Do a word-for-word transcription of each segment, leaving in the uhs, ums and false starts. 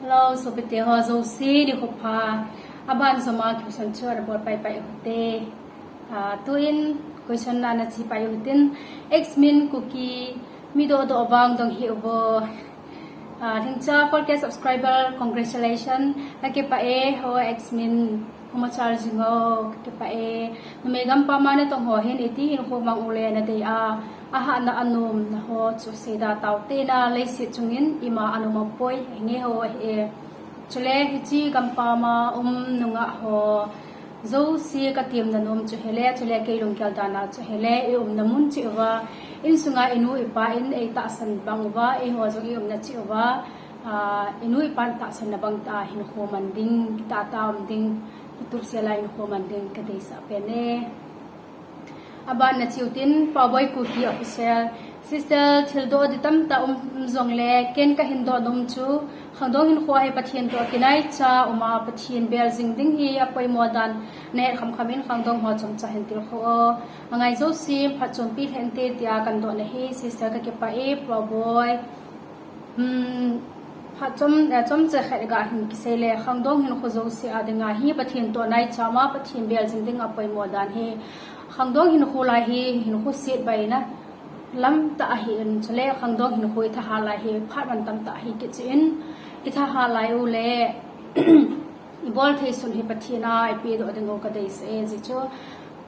Hello, sopite ho jouse nikho pha. Aban joma question chu ana bol pai pai u hite. Ah, tuin question na ana che pai u hitin, X min Kuki mi doh doh vang dong hih uvo. Ah, Lhingcha four K subscriber, congratulations. Kakipah e ho X min. Hung machal jing o, kakipah e. Numei gampam a natong ho hin iti hinkho mang ule nadei a, ahahna anomna ho chu seida taute, na leiset chungin ima anom apoi, nge ho ahi e. Chule hiche gampam a um nungah ho jouse katemna nom chu hile, chule kei lunggel dan a chu hile, i umna mun cheh uva, insunga inu ipa in eitahsan bang uva, eiho jong i umna cheh uva, ah, inu ipan tahsanna bang tah a hinkho man ding, kitah tah a um ding, kitup sel a hinkho man ding kadeisah pen e. Aban na che u hitin, Paoboi Kuki Official. Sister, thil doh ding tamtah um jongle, ken kahin doh nom chu, khangdong hinkho a hi Pathen toh kinaicha um a, Pathen bel jing ding hi apoimo dan nahet khamkham in, khangdong ho chomcha hin tilkhou o. Angai jouse phatchompi lheh inte tia kadohna ahi, Sister, kakipah e, Paoboi. Hmm, phat chom, eh, chomcha khat ga hin kisei le, khangdong hinkho jouse a dinga hi Pathen toh naicha um a, Pathen bel jing ding apoimo dan hi. Khangdong hinkho lai hi hinkho setbaina lam tah ahin, chule khangdong hinkho ithahat lai hi phat mantam tah ahi kit jeh in, ithahat lai ule ibol thei sun hi Pathen a ipedoh ding u kadeisah e, ajeh chu,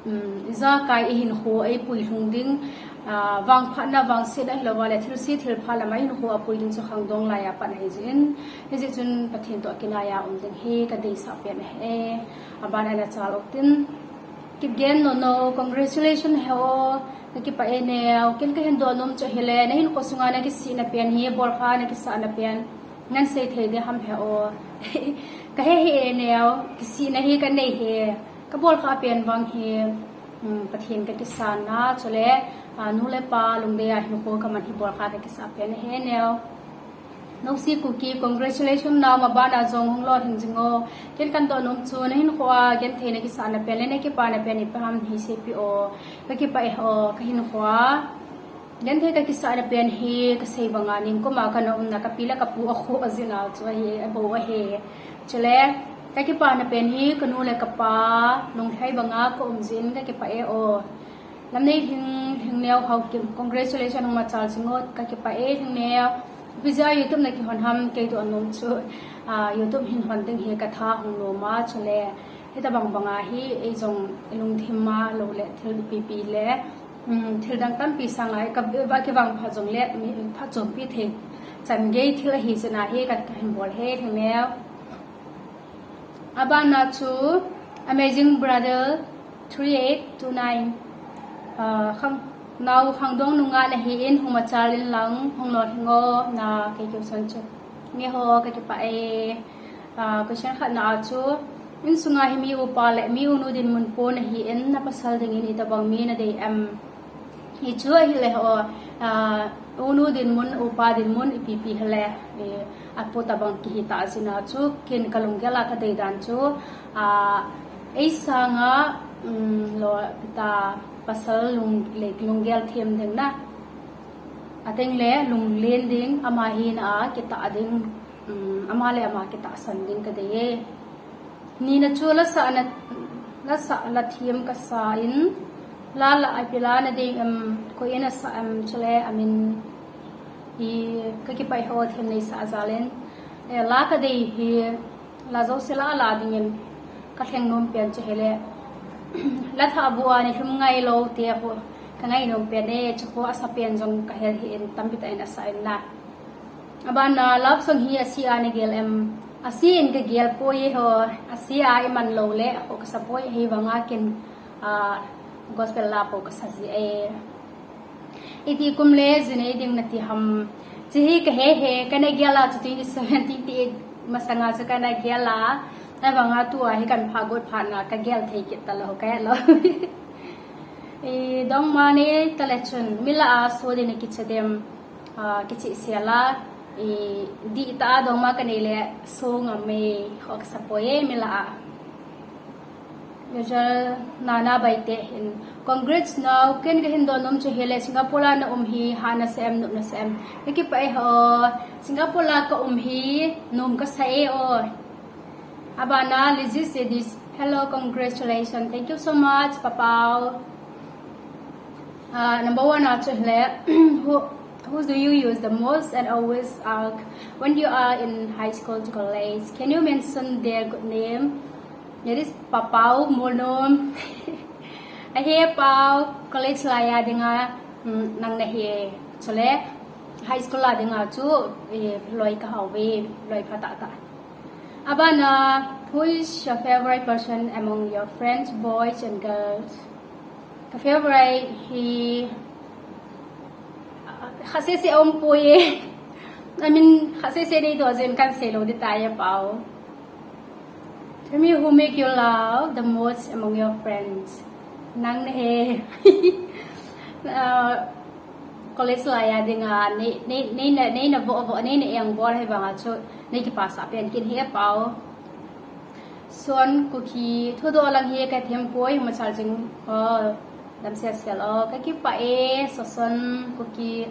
um, ijakai ihinkho eipui lhung ding, ah, vangphatna, vangsetna hilouva le thilse thilpha lama ihinkho apui ding chu khangdong lai a pat ahi jeh in, hijeh chun Pathen toh kinai a um ding hi kadeisah pen ahi e. Aban ana chal u hitin, Kipgen Nono, congratulations he o, kakipah e neo, ken kahin doh nom chu hile, nahinkho sunga nakisihna pen hi, bolkha nakisahna pen, ngan sei thei ding ham he o. Kahe hih e neo, kisihna hi kanei e, kabolkha pen vang hi, um, Pathen kakisanna, chule, ah, nu le pa lungdei a hinkho kaman hi bolkha kakisah pen ahi e neo. Nosi Kuki, congratulations nao, maban a jong hung lolhing jing o. Ken kadoh nom chu, nahinkho a genthei nakisahna pen le nakipana pen ipi ham hi seipeh o. Kakipah e o, kahinkho a genthei kakisahna pen hi kasei banga nikum a kana umna kapi le kapu akhoh jing nau chu ahi, abou ahi. Chule, kakipana pen hi kanu le kapa lunglhai banga kaum jeh in kakipah e o. Lamneilhing, Lhingneo Haokim, congratulations, hung machal jing o, kakipah e Lhingneo. Ipi jeh a YouTube nakihon ham, kei doh nom chu, ah, YouTube hin hon ding hi katha hung nom a, chule hitabang banga hi eijong ilungthim a lou le thil ipi ipi le, um, thil dang tampi sanga ka, kakivangphat jongle mi phatchompi thei chan gei thil ahi jeh in ahi, ka, kahin bol e Lhingneo. Abana chu Amazing Brother three eight two nine. Ah, khang, nao khangdong nungah nahin hung machal in lang, hung lolhing o, na kei keu san chu. Nge ho, kakipah e. Ah, question khatna a chu, insunga hi mi upa le mi unu dinmun po nahin, napasal dingin itobang mi nadei em? Hichu ahile ho, ah, unu dinmun, upa dinmun ipi ipi hile, eh, apo tabang kihi tah jeh in achu, ken kalunggel a kadei dan chu, ah, eisanga, um, lo, ta, pasal lung, le, lunggel them ding na. Ateng le lunglen ding, ama hina a kitah ding, um, ama le ama kitahsan ding kadei e. Nina chu lasahna, lasah, lathem kasa in, la la ipi la nadei em, koi in asah em, chule amin, i kakipah e ho them neisah jal in, eh, la kadei hi, la jouse la la dingin kalheng nom pen chu hile, la thah bu a nilhum ngai lou te ho kangai nom pen e, chu ho asa pen jong kahel hih in, tampi tah in asah in na. Abana, love song hi ase a nagel em? Ase in kagel poi e ho, ase a iman lou le, ho kasa poi, ahivanga ken, ah, gospel la po kasa ji e. Iti kum le jinei ding nati ham? Chehi kahe he, kana gel a chu twenty seventeen, twenty eight masanga chu kana gel a, ahivanga tua hi kan pha got phat na kagel thei kit talou, kahe lou. I dongma nei tale chun, mi lah a so ding nakiche dem. Ah, kicheh sel a, i, dihtah a dongma kanei le, so ngam e, ho kasa poi e, mi lah a. Jal Nana Baite hin. Congrats nao, ken kahin doh nom chu hile Singapore a na um hi, ha nasa em, nop nasa em. Kakipah e ho, Singapore a ka um hi, nom kasa e o. Abana, Lizzie said this. Hello, congratulations. Thank you so much, Papau. Uh, number one, actually, who, who do you use the most and always ask when you are in high school to college? Can you mention their good name? That is Papau Monom. Ahe Pau, college laiya dinga, mm, nang nahe. Chule, high school a dinga chu, eh, loi ka hauve, loi pha tah tah. Abana, who is your favorite person among your friends, boys and girls? Ka favorite hi, ah, khat sese um poi e. I mean, khat sese nei doh jeh in kan sei lou ding tai e Pau. Tell me who make you laugh the most among your friends. Nang nahe. Ah, college laiya dinga, nei, nei, nei na, nei na vo, vo, nei na eng bol hi vanga chu, nei kipasah pen kin hi e Pau. Son Kuki, thudoh lang hi ka them poi, huma chal jing, oh, dam sia sia lo, kakipah e, Son Kuki.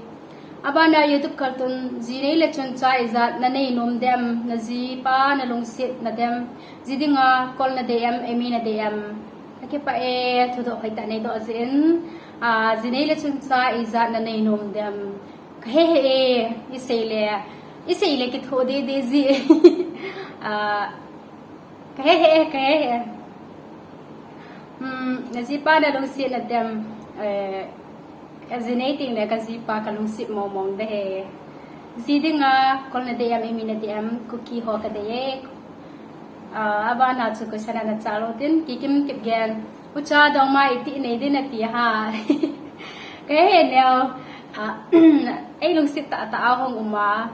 Abana YouTube kal tun, ji nei le chun cha ijat na nei nom dem, na jipa na lungset na dem, ji dinga kol na dei em, emi na dei em. Kakipah e, thudoh hoitah nei doh jeh in, ah, ji nei le chun cha ijat na nei nom dem. Kahe he e, isei le, isei le kithoh deh deh ji. Ah, Kahe he, kahe he. Hmm, na jipa na lungset na dem, eh, ka ji nei teng le ka jipa ka lungset mong mong ding ahi. Ji dinga kol na dei em, emi na dei em, Kuki ho ka dei e. Ah, abana chu question ana chal lou tin, Kikim Kipgen. Ucha dongma iti nei ding nati ha. Kahe he neo. Ah, ei lungset tah tah a hung um a.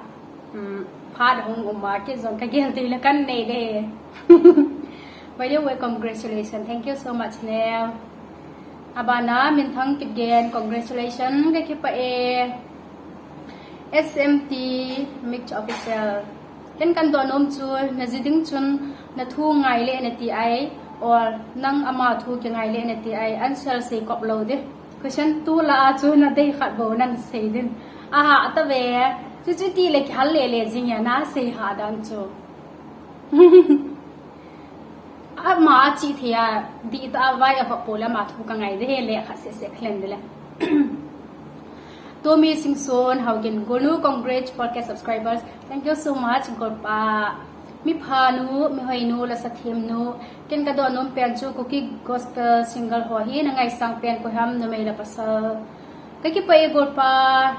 Hmm, phat hung um a, kei jong ka gel tei le kan nei ding ahi. By the way, congratulations. Thank you so much, neo. Abana, Minthang Kipgen, congratulations. Kakipah e. S M T Mix Official. Ken kan doh nom chu, na ji ding chun, na thu ngai le nati ai, or nang ama thu kingai le nati ai, answer sei kop lou ding. Question two lah a chu na dei khat bou nan sei ding. Aha, ata ve. Chu chu ti le kihal le le jing a na sei ha dan chu. Ama a chi thei a, dih ta a vai a kop pou le ama thu ka ngai ding ahi le khat seh seh ka lhen ding le. Tomi Singson, Haogin, Golnu, congrats four K subscribers. Thank you so much, Golpa. Mipha nu, mihoinu, lasa them nu. Ken ka doh nom pen chu Kuki gospel singer ho hi na ngaisang pen koi ham, numei la pasal. Kakipah e Golpa.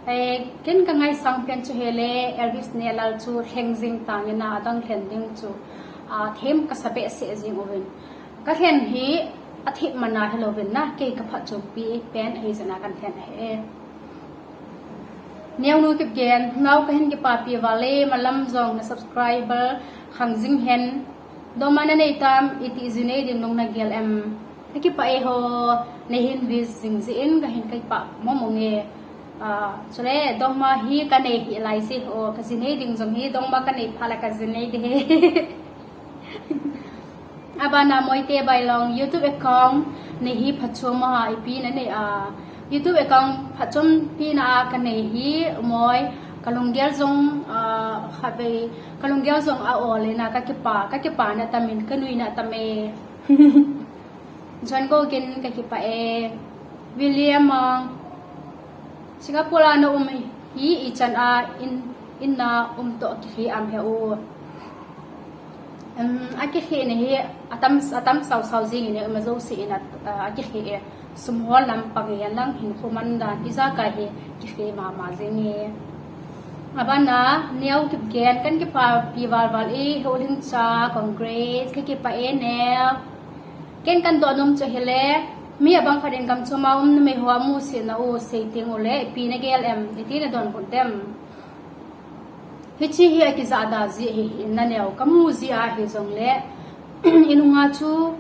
Eh, ken ka ngaisang pen chu hile Elvis Nehlal chu lheng jing tang in a adang lhen ding chu. Ah, them kasa behseh jing uvin. Ka lhen hi athip mana hilou vin na, kei ka phatchompi pen ahi jeh a kan lhen ahi. Neonu Kipgen, nao kahin kipapi val e, malam jong na subscriber khang jing hen. Dongma na nei tam, iti ji nei ding nung na gel em. Kakipah e ho, nei hin wish jing jeh in kahin kipah mong mong e. Ah, chule dongma hi ka nei hih lai jeh ho, ka ji nei ding jong hi, dongma ka nei phat le ka ji nei ding ahi. Abana Moite Bailong, YouTube account nei hi phatchom a, ipi na nei a. YouTube account phatchompi na a ka nei hi, Moi, ka lunggel jong, ah, khatvei, ka lunggel jong a ol in a, kakipah, kakipah na tam in, ka nui na tam e. John Gogin, kakipah e. William Mang, Singapore a na um hi ichan a in, in na um toh kihi am he u. Um, akihi na hi atam, atam sau sau jing in um a jouse in a, a kihi e. Sum hol lampang e lang hinkho man dan ijakai hi kihi mama jing e. Abana Neo Kipgen kan kipapi val val e, Holding Cha, congrats, kakipah e Neo. Ken kan doh nom chu hile, mi abang khat in gam chom a um numei ho a musit na u sei teng u le, ipi na gel em, iti na donbut dem. Hiche hi akijah da jeh ahi, na neo ka mu jeh ahi jongle, inunga chu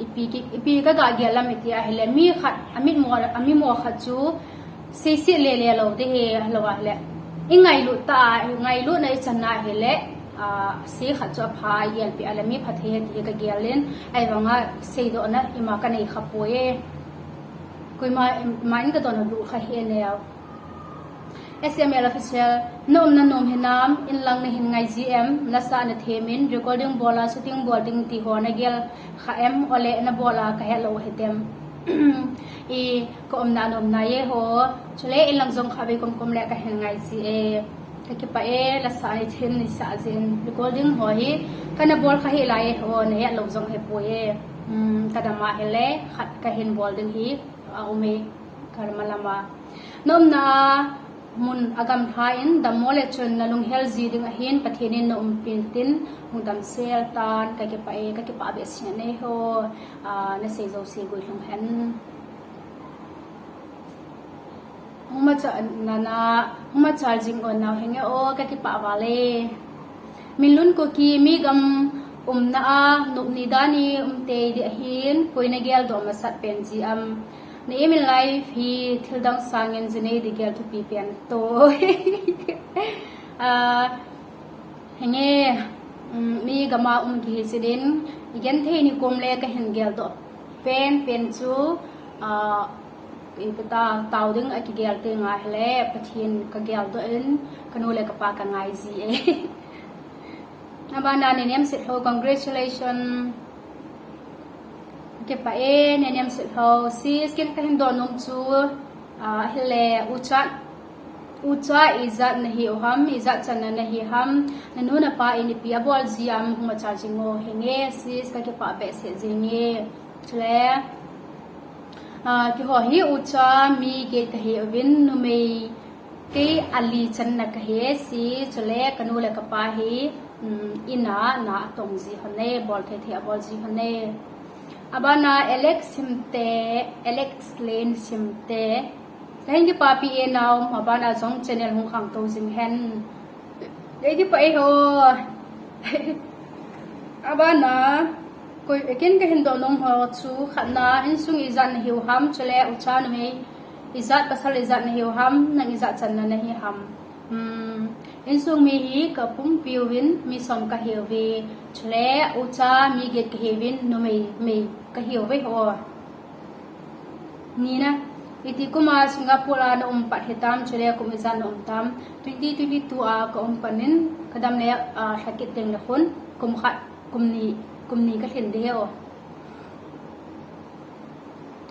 ipi ki, ipi ka ga gel lam iti ahile, mi khat, a mitmo, a mitmo khat chu seiset le le lou ding ahi, lou ahile. I ngailut ta, i ngailut na i chan na hi le, a, si khat chu a pha a i el pi a le mi pha thei ti ka gel in, ai vang a sei do na i ma ka nei kha poi e. Koi ma, ma in ka do na du kha hi ne. S M L Official, na um na nom hi nam, in lang na hin ngai ji em, na sa na them in, recording bol a, shooting bol ding ti ho na gel kha em, ole na bol a ka he lo hi tem. I ka um na nom na ye ho, chule in lang jong kha ve kom kom le ka hin ngai ji e. Ka kipa e, la sa ni them ni sa jin, recording ho hi, ka na bol kha hi la ye ho, na he lo jong he poi e. Um, ka dam a hi le, khat ka hin bol ding hi, a um e. Karma lama. Na um na mun a gam pha in, dam mo le chun na lung hel ji ding ahin, Pathen in na um pin tin, hung dam sel tan, ka kipa e, ka kipa be sia nei ho, a, na sei jo sei gui lung hen. Hung ma cha na na, hung ma chal jing on nau henge o, ka kipa va le. Min lun ko ki mi gam um na a, nup ni da ni um te di ahin, koi na gel do ma sat pen ji am. Na aim in life hi thil dang sangin ji nei di gel thupi pen to. A, henge, um, mi gama um ki hi sidin, i gen thei ni kom le ka hin gel do. Pen, pen chu, a, i peta tau ding a ki gel te nga hi le, Pathen ka gel do in, ka nu le ka pa ka ngai ji e. Abana ne nem sit ho, congratulations. Kipa e, ne nem sit ho. Sis, ken ka hin do nom chu, a, hi le, u cha, u cha i jat na hi u ham, i jat chan na na hi ham, na nu na pa in ipi a bol ji am, hung ma chal jing o henge, sis, ka kipa be se jing e. Chule, a, ki ho hi u cha mi get ka hi uvin, numei Kei a li channa ka hi si, chule ka nu le ka pa hi, um, in a na a tong ji hon e, bol thei thei a bol ji hon e. Abana Alex Simte, Alex Lane Simte. Ka hin kipapi e nau, abana jong channel hung khang to jing hen. Ei kipa e ho. Abana, koi, ken ka hin do nom ho chu khatna, insung ijat na hiu ham, chule u cha numei ijat pasal ijat na hiu ham, nang ijat channa na hi ham. Hmm, insung mi hi ka pumpiu vin, mi som ka hiu ve, chule u cha mi get ka hiu vin, numei, mei ka hiu ve ho. Nina, iti kuma Singapore a na um pat hitam, chule kum ijat na um tam, twenty twenty-two a ka um panin, ka dam le, ah, lhakit teng le khun, kum khat, kum ni, kum ni ka lhin de o.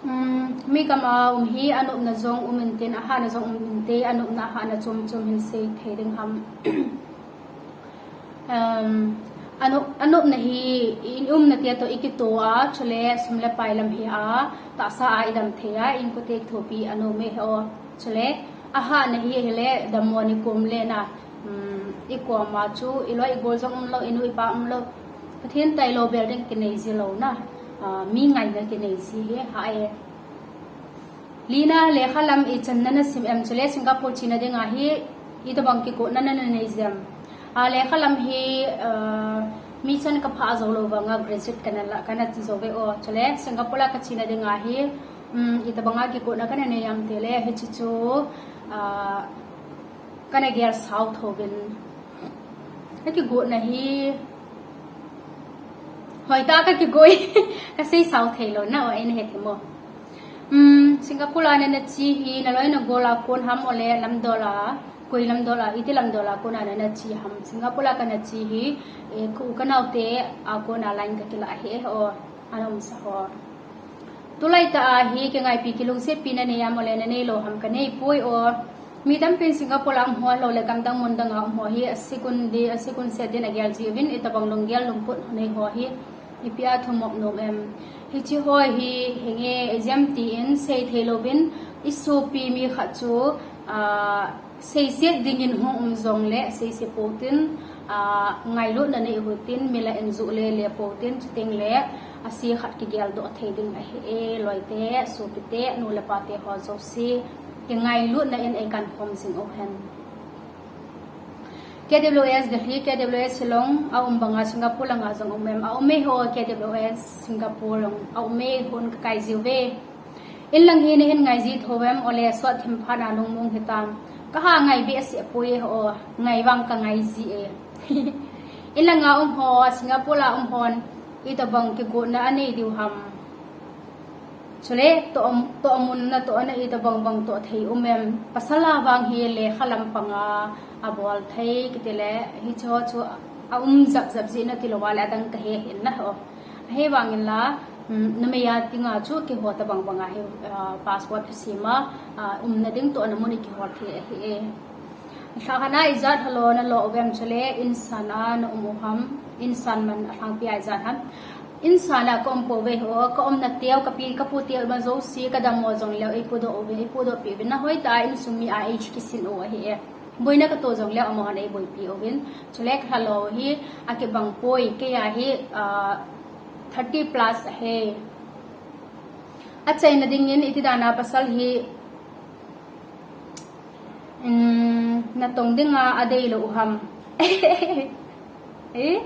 Um, mi gam a um hi, a nopna jong um intin, a hahna jong um inte, a nopna a hahna chom chom hin sei thei ding ham. Um, a nop, a nopna hi, i umna te to i kito a, chule sum le pai lam hi a, tahsa a i dam thei a, in kote kithopi a nom e he o. Chule, a hahna hi, hi le, dammo ni kom le na, um, i kom a chu, i loi i gol jong um lo, i nu i pa um lo. Pathen tailou bel ding kinei ji lou na, ah, mi ngaina kinei ji hi, ha e. Lina, lekha lam ichanna na sim em, chule Singapore chena dinga hi, itobang kigotna na na nei jiem. A, lekha lam hi, ah, mi chan ka pha jou lou vanga graduate kana la, kana chi jou ve o. Chule Singapore la ka chena dinga hi, um, itobanga kigotna kana nei em tile, hiche chu, ah, kana gel sao tho vin. Ka kigotna hi, hoi ta ka kigoi, ka sei sao thei lou na o, ei na he thei mo. Um, Singapore a na na che hi, na loi na gol a kon ham ole lamdol a, koi lamdol a, iti lamdol a kon a na na che ham. Singapore a ka na che hi, eh, ka u ka nao te a kon a line ka kila hi e o, ana um sa ho. Tulai ta a hi kingaipi kilungsetpi na nei am ole na nei lou ham ka nei poi o. Mi tampin Singapore a um ho lou le gamdang mundang a um ho hi a sikun di, a sikun set din a gel ji uvin, itobang lunggel lungput nei ho hi ipi a thumop nom em. Hiche ho hi henge ijat tin sei thei louvin, i sopi mi khat chu, ah, seiset dingin hung um jongle, seise pou tin, ah, ngailutna nei u hitin, mi la en ju le le pou tin, chuteng le, ase khat kigel doh thei ding ahi e, loite, sopite, nu le pate ho jouse, kingailutna in ei kan khom jing u hen. K W S Delhi, K W S Shillong, a um banga Singapore langa jong um em, a um e ho K W S Singapore lang, a um e hon ka kai jiu ve. In lang hi na hin ngai ji tho em, ole sot thim phat na lungmong hitam. Kaha ngai behseh poi e ho, ngai vang kangai ji e. Inlanga um ho, Singapore a um hon, itobang kigotna anei diu ham. Chule, toh, tohmun natohna itobang bang toh thei um em. Pasal a vang hi lekha lampanga abol thei kiti le, hiche ho chu aum japjap jeh in ati lou vale adang kahe hih in na ho. Ahivangin la, um, numei a dinga chu kihol tobang banga hi, ah, passport kisem a, ah, umna ding tohna mun ikihol thei ahi e. Lhakhat a ijat lha lou nalo uvem chule, insan a na um u ham, insan man alhangpi a ijat ham. Insan a ka um pouve ho, ka umna teu, kapi, kapu teu ma jouse, kadammo jongleu, eipudoh uvin, eipudoh peh uvin, na hoitah a insung mi a eikisin u ahi e. Boina katoh jongleu, amahon eiboipi uvin. Chule ka lha lou hi, akibang poi, kei a hi, ah, thirty plus ahi. Achaina dingin, iti dan a pasal hi, um, natong dinga adei lou u ham. Eh?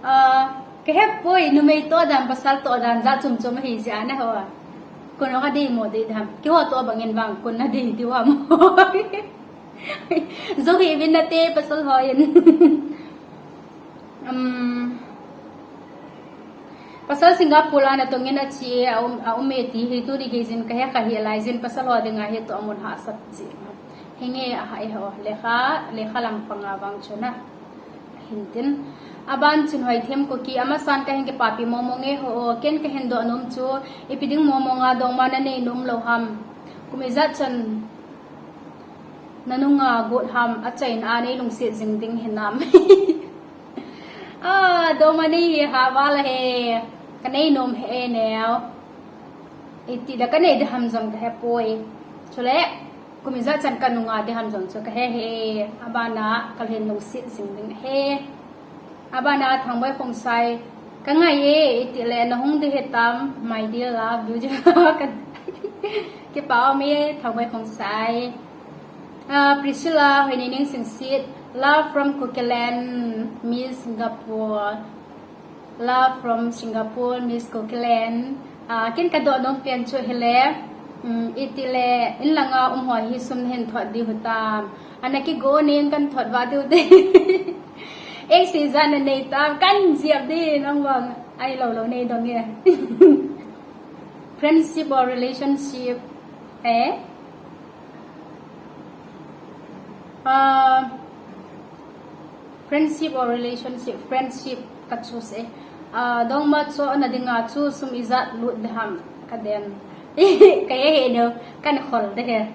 Ah, kahe poi, numei toh dan, pasal toh dan, jat chom chom ahi jeh a na ho a. Koin adei mo dei dem. Keiho toh bangin vang, koin adei diu ham. Jou hih uvin nate, pasal hon. Um, pasal Singapore a natongin ache e, a um, a um e ti hi tuni gei jin kahe, kahe lai jin pasal ho dinga hi tohmun hahsat jeh. Hinge aha e ho, lekha, lekha lampanga vang chu na. Hintin. Aban chun Hoithem Kuki, amasan kahin kipapi mong mong e ho, ken kahin doh nom chu, ipi ding mong mong a dongma nanei nom lou ham. Kum ijat chan nanunga got ham, achaina a neilungset jing ding hinam. Ah, dongma nei hi hah val ahi, kanei nom hih e neo. Iti da kanei ding ham jong kahe poi. Chule, kum ijat chan kanunga ding ham jong chu kahe hih e. Abana kalhin lungset jing ding ahi. Abana Thangboi Khongsai, kangai e, iti le nahung ding hitam, my dear love, beautiful. Ka, kipah um e, Thangboi Khongsai. Ah, Priscilla Hoineining Singsit, love from Kukiland, Miss Singapore. Love from Singapore, Miss Kukiland. Ah, ken kadoh nom pen chu hile, um, iti le, inlanga um ho hi sum nahin thot diu hitam. Ana kigo nin kan thot va diu te. Ei, seijat nanei tam, kan jep ding, nang vang, ahilou lou nei dong e. Friendship or relationship, eh? Ah, friendship or relationship, friendship ka choose e. Ah, dongma chohna dinga chu sum ijat lut ding ham kaden. Kahe hih neo, kan khol ding ahi.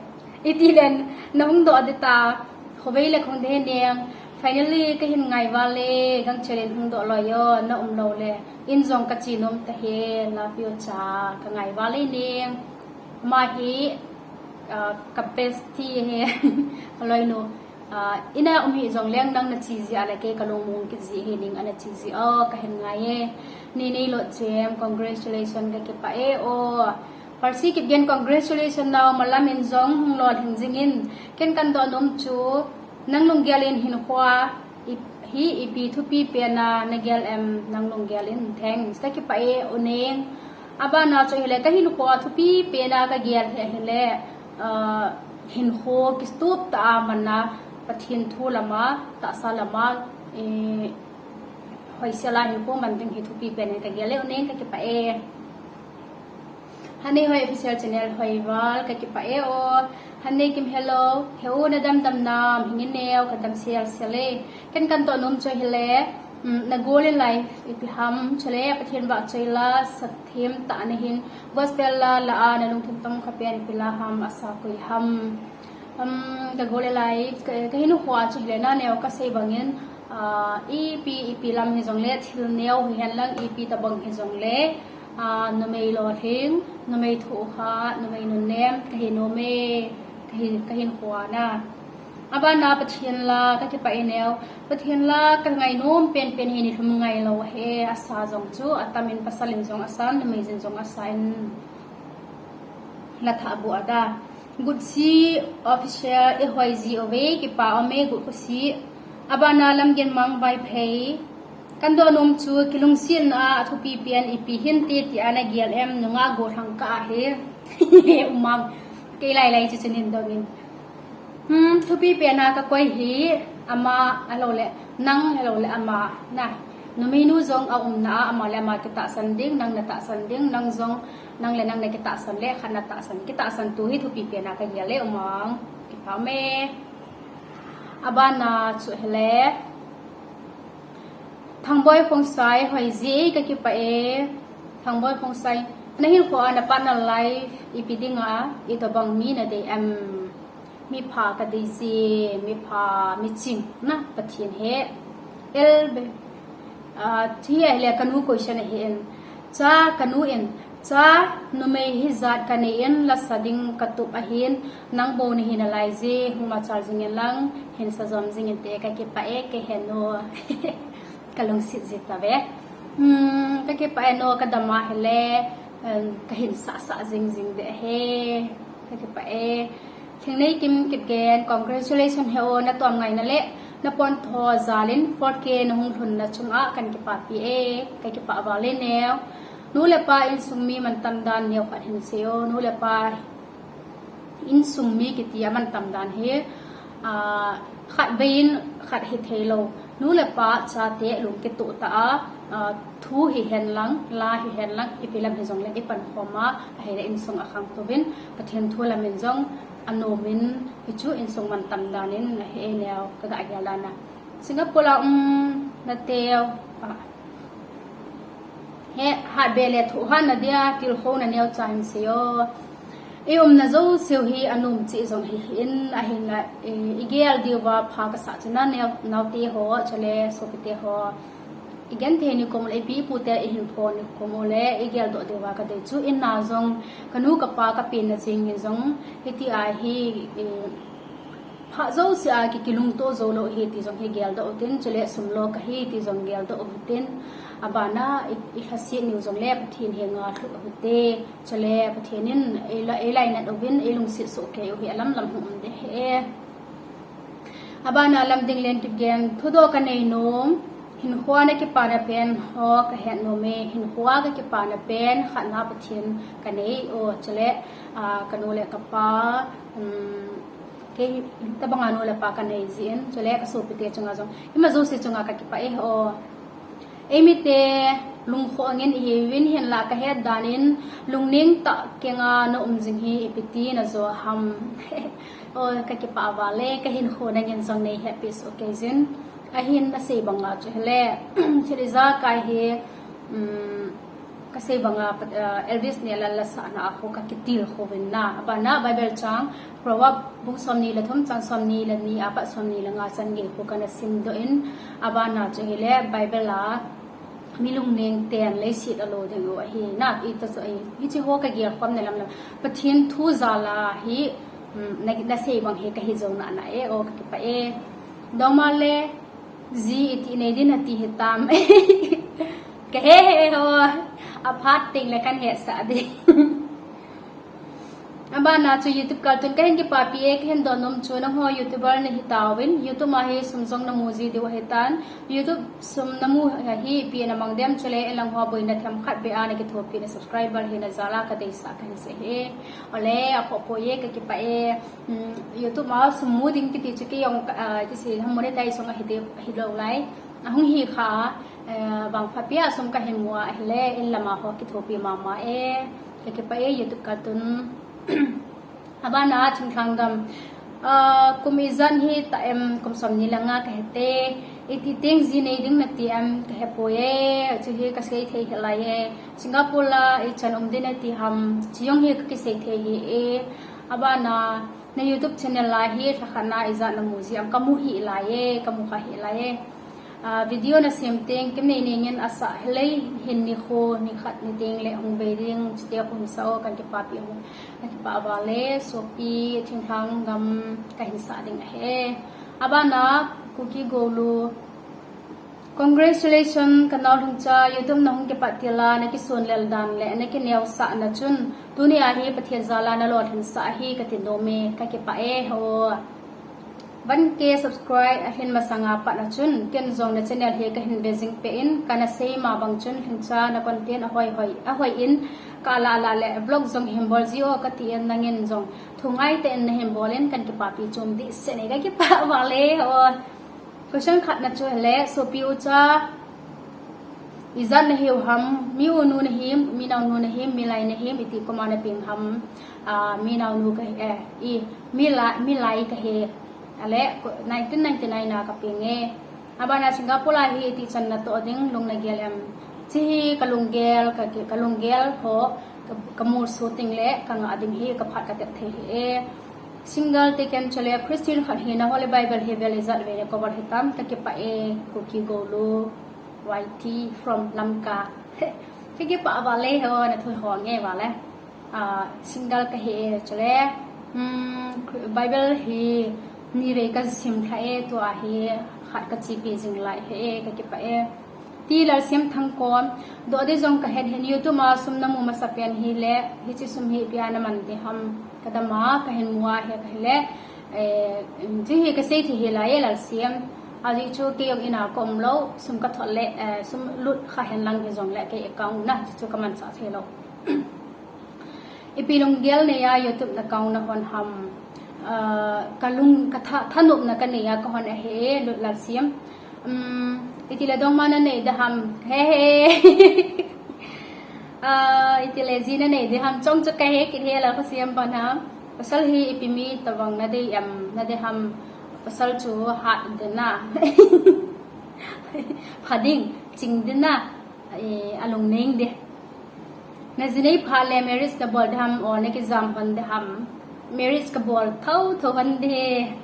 Iti len, nahung doh ding ta, khovei le khong ding ahi neng. Finally, kahin ngai val e, gangchel in hung doh loi o, na um lou le. In jong kache nom tahih e, love you cha, kangai val e neng. Ama hi, ah, ka bestie ahi, kaloinu. Ah, ina um hih jongleng nang nache jeh a le kei kalungmong kit ji ahi, neng ana che jeh a kahin ngai e. Ni Neilotchem, congratulations, kakipah e o. Percy Kipgen, congratulations nao, malam in jong hung lolhing jing in. Ken kadoh nom chu, nang lunggel in hinkho a, i, hi ipi thupi pen a nagel em nang lunggel in, thanks. Kakipah e o neng. Abana chu hile kahinkho a thupi pen a kagel hi ahile, ah, hinkho kitup tah a man a Pathen thu lama, tahsa lama, eh, hoisel a hinkho man ding hi thupi pen a kagel e o neng, kakipah e. Hanei Hoi Official Channel hoi val, kakipah e o. Hanei Kim, hello. He u, nadam dam nam, hing in neo, kadam sel sel e. Ken kadoh nom chu hile, um, Nagol in life ipi ham, chule Pathen vahchoi la, sathem tah nahin, gospel la, la a, nalungthim tong kha pen ipi la ham, asa koi ham. Um, Kagol in life, ka, kahinkho a chu hile naneo kasei bangin, ah, ipi, ipi lam hijongle, thil neo hihen lang, ipi tabang hijongle, ah, numei lolhing, numei thohhat, numei nunnem, kahi nom e, kahi, kahinkho a na. Abana Pathen la, kakipah e neo. Pathen la, kangai nom pen pen hi nilhum ngai lou ahi, asa jong chu, atam in pasal in jong asan, numei jin jong asan. La thah bu ada. Gutsi Official, ihoi ji uve, kipah um e, Gutkhusi. Abana Lamgenmang Vaiphei. Kadoh nom chu, kilungsetna a thupi pen ipi hinte ti a nagel em, nungah gollhang kah ahi. Umam. Kei lai lai chu chu nin dongin. Hmm, thupi pena kakoi hi ama, ahilou le nang, ahilou le ama, na. Numeinu jong aumna a ama le ama kitahsan ding, nang natahsan ding, nang jong, nang le nang nakitahsan le khat natahsan, kitahsan tu hi thupi pena kagel e, umang. Kipah e. Abana chu hile. Thangboi Khongsai, hoiji, kakipah e. Thangboi Khongsai, nahinkhoa na partner life ipi dinga, itobang mi nadei em? Mipha kadei ji, mipha, miching, na, Pathen he. El be, ah, thi ahile kanu question ahin. Cha kanu in, cha numei hijat kanei in, lasa ding katup ahin, nang bou nahi nalai ji, hung machal jing in lang, hin sa jom jing inte, kakipah e, kei henu. Kalungset ji tave. Hmm, kakipah e no, kadam ahile, em, kahin sah sah jing jing de he. Kakipah e. Thingneikim Kipgen, congratulations he o, natom ngaina le napontho jal in four K nahung lhunna chunga kahin kipapi e. Kakipah val e neo. Nu le pa insung mi mantam dan neo khat hin sei o. Nu le pa insung mi kiti a mantam dan hi, ah, khatvei in khat hithei lou. Nu le pa chate lungkitoh tah a, ah, thu hihen lang, la hihen lang, ipi lam hijongle ipankhom a, ahile insung akhangtou vin, Pathen thu lam in jong anom in, hichu insung mantam dan in ahi e neo, kagah gel dan a. Singapore a um nateu, ah, he, hatbe le thohhatna dia tilkhouna neocha hin sei o. Iumna jouseu hi anom cheh jong hihin, ahinla, eh, igel diuva pha kasah chu na neo, naote ho, chule sopite ho. Igenthei nikom le, ipi ipute ihin phon nikom le, igeldoh diuva kadei chu, in a jong, kanu kapa kapenna jeng in jong, hiti a hi, eh, pha jouse a ki, kilungto jou lou hi ti jong hi geldoh utin, chule sum lo kahi ti jong geldoh utin, abana i, ilhaset niu jongle Pathen henga lhuh uhite, chule Pathen in eila, eilainat uvin, eilungset soh kei u hi alam lam hung um de he. Abana Lamdinglen Kipgen, thudoh kanei nom, hinkhoa nakipana pen ho kahet nom e, hinkhoa kakipana pen khatna Pathen kanei o, chule, ah, kanu le kapa, um, kei tabanga nu le pa kanei jin, chule kasopite chunga jong, ima jouse chunga kakipah e o. Eimite lungkhoh angin ihiuvin, hinla kahet dan in, lungneng tah kenga naum jing hi ipi ti najo ham? O, kakipah val e, kahinkho nangin jong neihetpi soh kei jin. Ahin nasei banga chu hile, thil ijakai hi, um, kasei banga, eh, Elvis Nehlal lasahna a khu kakitilkhouvin na. Abana Bible chang, Proverb bung somni le thum chang somni le ni apat somni le nga chan gei khu kana simdoh in, abana chu hile Bible a, mi lungneng ten leiset alo ding u ahi, na, ita chu ahi. Hiche ho kagelkhomna lam lam, Pathen thu jal a hi, um, na, nasei bang hi kahi jou nana e o, kakipah e. Dongma le, ji iti nei din ati hitam? Kahe he ho, aphat tengle kahin hetsah ding. Abana chu YouTube cartoon kahin kipapi e, kahin doh nom chu nangho YouTuber nahitauvin, YouTube a hi sum jong namu ji diu ahitan, YouTube sum namu hi ipi namang dem, chule inlangho boina themkhat beh a nakithopi na subscriber hina jal a kadeisah kahin sei e. Ole, akhoh poi e, kakipah e. Um, YouTube a sum mu ding kiti chu kei jong, ah, kisei ham, monetize jong ahi de, ahilou lai. Ahung hi kha, eh, vangphat pia sum kahin mu a ahile, in lama ho kithopi mama e. Kakipah e, YouTube cartoon. Abana Thingthang Gam. Ah, kum ijat hitah em, kum somni le nga kahite. Iti teng ji nei ding nati em, kahepoi e. Chu hi kasei thei hih lai e. Singapore la ichan um ding nati ham? Chu jong hi kakisei thei hih e. Abana, na YouTube channel a hi lhakhat na ijat namu ji am? Kamu hih lai e, kamu kha hih lai e. Ah, video nasem teng, kem nei nei ngen asah, hilei hin nikho, nikhat ni tengle hung bei ding, chute khu hin sa o, kahin kipapi hung, kahin kipah val e, sopi, Thingthang Gam, kahin sah ding ahi. Abana, Kuki Golu, congratulations, kanao Lhingcha, YouTube nahung kipat til a, nakisonlel dan le, nakineosahna chun, tuni a hi Pathen jal a nalolhinsah ahi kati nom e, kakipah e, ho. One K subscribe alhin masanga pat a chun, ken jong na channel hi kahin ve jing peh in, kana sei ma bang chun, Lhingcha na content ahoi hoi, ahoi in, Ka la la le vlog jong hin bol ji o kati in nangin jong thungai tah in nahin bol in kan kipapi chom dehset e, ka kipah vale o. Question khatna chu hile, sopi ucha, ijat nahiu ham, mi unu nahim, mi naonu nahim, mi lai nahim, iti koma napeng ham, ah, mi naonu ka, eh, i, mi la, mi lai kahi, ale, ko-, nineteen ninety-nine a kapeng e. Abana Singapore a hi iti chan natoh ding, lung nagel em. Hiche hi kalunggel, ka, kalunggel ho, ka, kamolso ding le, kangah ding hi, kaphat katep thei hi e. Single te ken chule Christian khat hina Holy Bible hi vel ijat vei le cover hitam, ka kipah e, Kuki Golu, Y T from Lamka. Ka kipah vale ho, nathu ho nge vale. Ah, single kahi e chule. Hmm, Bible hi nivei kasim lha e, tua hi khat kachepi jing lai hi e, ka kipah e. Ti Lalsiam Thangkom, doh ding jong kahet hin YouTube a sum namu masapen hile, hiche sum hi ipi a naman ding ham, kadam a kahin mu a hi kahile, eh, hiche hi kasei thei hi lai e Lalsiam. Ajeh chu kei jong in a kaum lou, sum kathot le, eh, sum lut kha hen lang hijongle kei account na, hiche chu kamanchah thei lou. Ipi lunggel neiya YouTube na account nahon ham. Ah, kalung, katha, thanopna kaneiya kahon ahi, Lalsiam. Um, itile dongma nanei ding ham. He he. Ah, itile ji nanei ding ham. Chong chu kahe kit hela, Lalsiam pan ham. Pasal hi ipi mi tobang nadei em, nadei ham. Pasal chu hat ding na. Pha ding, ching ding na. Eh, alung neng ding. Najinei phat le marriage nabol ding ham, o nakijam hon ding ham. Marriage kabol thotho hon ding.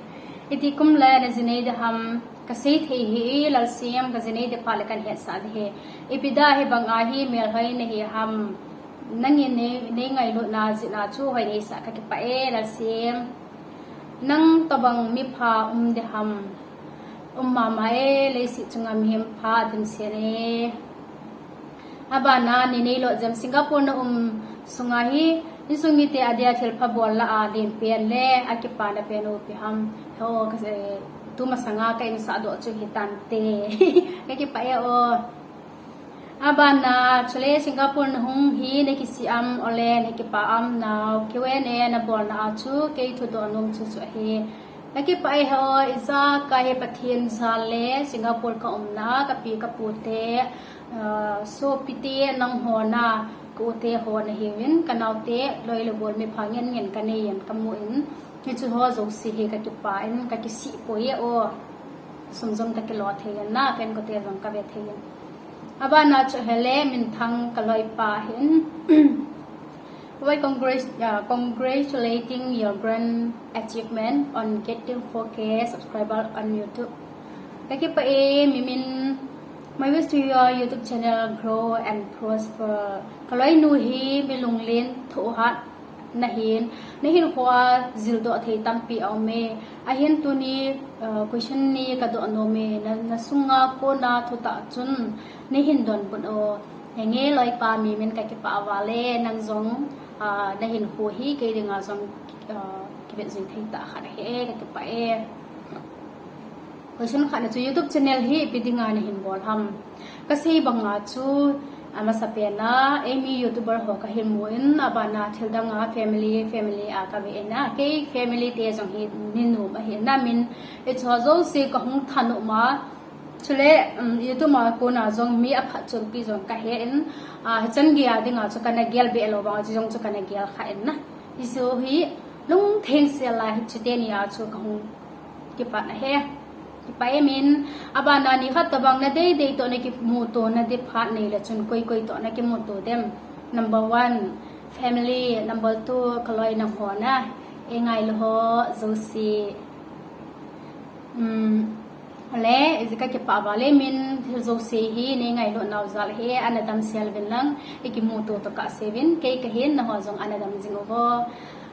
Iti kum le najinei ding ham. Kasei thei hi, Lalsiam, kajinei ding phat le kahin hetsah ding hi. Ipi dia hibang a hi melhoi nahi ham. Nangin nei, nei ngailutna jeh a chu hoi neisah, ka kipah e, Lalsiam. Nang tobang mipha um ding ham. Um mama e, leiset chunga mihem pha dimset e. Abana, nei neilou jeh ham, Singapore na um sunga hi, insung mite adia thilpha bol la a len pen le, akipana pen u ipi ham. Ho, ka, eh, tumasanga ka insah doh chu hitante. Ka kipah e o. Abana, chule Singapore nahung hi nakisih am, ole nakipah am nao, Q and A nabolna a chu kei thudoh nom chu chu ahi. Nakipah e ho, ijakai hi Pathen jal le Singapore kaumna, kapi kapu te, ah, sopite nangho na, ka u te ho nahiuvin, kanaote, loi le gol mipha ngen ngen kanei in, kamu in, hichu ho jouse hi kakipah in, kakisih poi e o. Sum jong kakilo thei in na, ka inkote jong kave thei in. Abana chu hele, Minthang kaloipa hin. Well, congrat-, uh, congratulating your grand achievement on getting four K subscriber on YouTube. Ka kipah e, Mimin, my wish to your YouTube channel grow and prosper. Kaloinu hi mi lunglen thohhat nahin, nahinkhoa jildoh thei tampi aum e. Ahin tuni, uh, question ni kadoh nom e, na, nasunga kona thutah chun nahin donbut o. Henge loipa Mimin, ka kipah vale, nang jong, ah, nahinkho hi kei dinga jong, ah, kivet jing thei tah khat ahi e, ka kipah e. Question khatna chu YouTube channel hi ipi dinga nahin bol ham. Kasei banga chu, amasapen a, eimi YouTuber ho kahin mu in, abana thil danga family, family a kave in a, kei family te jong hi nei nom ahi na min, hiche ho jouse kahung thanop ma, Chule, um, YouTube a kona jong mi aphatchompi jong kahe in, ah, hichan geiya dinga chu kana gel be lou vang, chu jong chu kana gel kha in na. Hichu hi lungtheng sel a hiche teni a chu kahung kipat ahi. Kipah e Min, abana nikhat tobang nadei dei toh nakimuto nading phat nei le chun koi koi toh nakimuto dem. Number one, family. Number two, kaloi nangho na. Eingailu ho jouse. Um, le, ijeh ka kipah vale Min, thil jouse hi, nei ngailut nau jal hi, ana damsel uvin lang, ikimuto tokah seuvin, kei kahin, nangho jong ana dam jing uvo.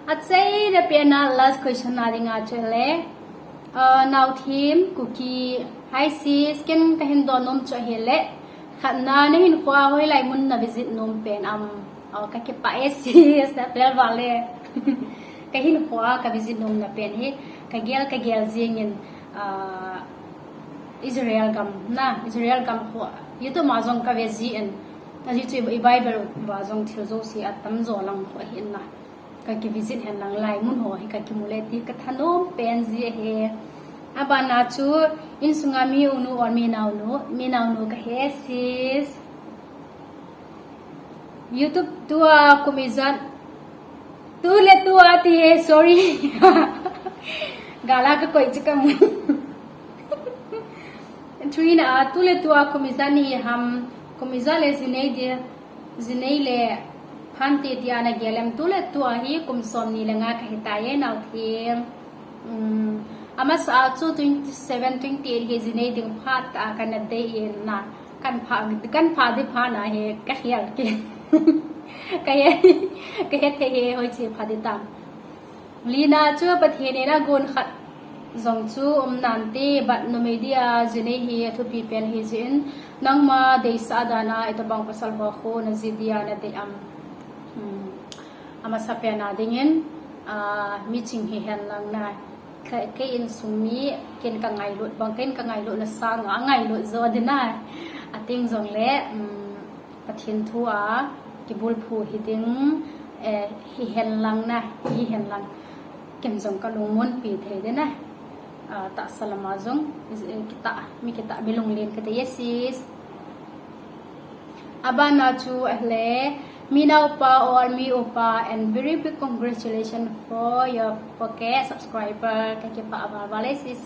Achaina pen a last question na dinga chu le, uh, Naothim, Kuki, hi sis, ken kahin dong nom chu ahile, khatna, nahinkhoa hoilai mun na visit nom pen am, oh, ka kipah e sis, na pel vale. Kahinkhoa ka visit nomna pen hi, kagel, kagel jingin, ah, Israel gam na, Israel gam ho, YouTube ma jong kave jin, Ajeh chu i Bible uva jong thil jouse atamjo lang kho ahin na. Ka ki visit hen lang lai mun ho hi ka kimu le ti ka thanom pen ji ahi. Abana chu insunga mi unu or mi naonu, mi naonu ka he sis. YouTube tua kum ijat. Tu le tua ti he, sorry. Gala ka koi chu ka mu. Trina, tu le tua kum ijat ni ham, kum ijat le jinei dia, jinei le phante tia na gelem tu le tua hi kum som ni le nga ka hita ye nau thim. Um, amasa a chu twenty seven, twenty eight hi jinei ding phat a kana dei in na. Kan pha, kan pha di pha na he ka hial ki. Ka he, ka he the he hoi chi pha di tam. Lina chu Pathen in agon khat jong chu um nante, but numei dia jinei hi athupi pen hi jin, nangma deisah dana itobang pasal ho khu na ji dia na dei am. Hmm. Amasa pen a dingin, ah, mi ching hi hen lang na. Kei, kei insung mi, ken ka ngailut bang, ken ka ngailut na sang a ngailut jo dina. Ating jong le, um, Pathen thu a kibulphu hi ding, eh, hi hen lang na, hi hen lang. Ken jong ka lungmonpi thei ding na. Ah, tahsa lama jong, eh, kita, mi kita, mi lunglen kati, yes, sis. Abana chu ahle, mi naopa or mi upa, and very big congratulations for your four K subscriber. Ka kipah val val e sis.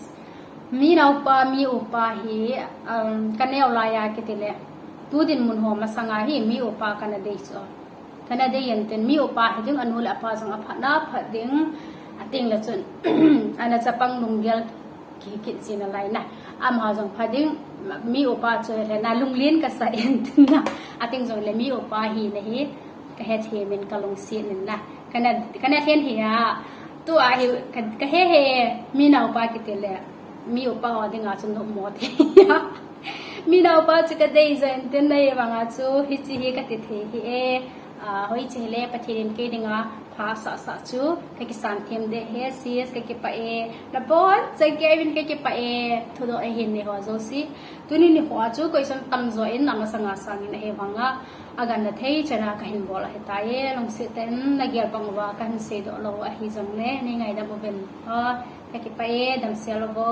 Mi naopa, mi upa hi, um, ka neo laiya kiti le. Tu dinmun ho masanga hi mi upa kana dei chu. Kana dei yen tin mi upa hi ding anu le apa jong aphat na phat ding ating le chun. Ana chapang lunggel ki kit jin alai na. Ama jong pha ding mi upa chu le na lunglen ka sa in tin na. Ating jong le mi upa hi na hi ka he thei min ka lungset in na. Kana, kana hen hi a. Tu a hi ka, ka he he mi naopa kiti le. Mi upa ho dinga chu numo thei. Mi naopa chu ka dei jen tin na ye vanga chu hichi hi ka ti thei hi e. Ah, hoi chi le Pathen in kei dinga pha sah sah chu ka kisan them de he sis ka kipah e. Na bon chang kei vin ka kipah e. Thudoh ahin nei ho jouse. Tuni nikho a chu koi son tamjo in na masanga sangin ahe vanga. Agan na thei chana ka hin bol ahi ta e. Lungset ten na gel bang uva ka hin seidoh lou ahi jong le. Nei ngaidam uvin. Ha, ka kipah e, damsel uvo.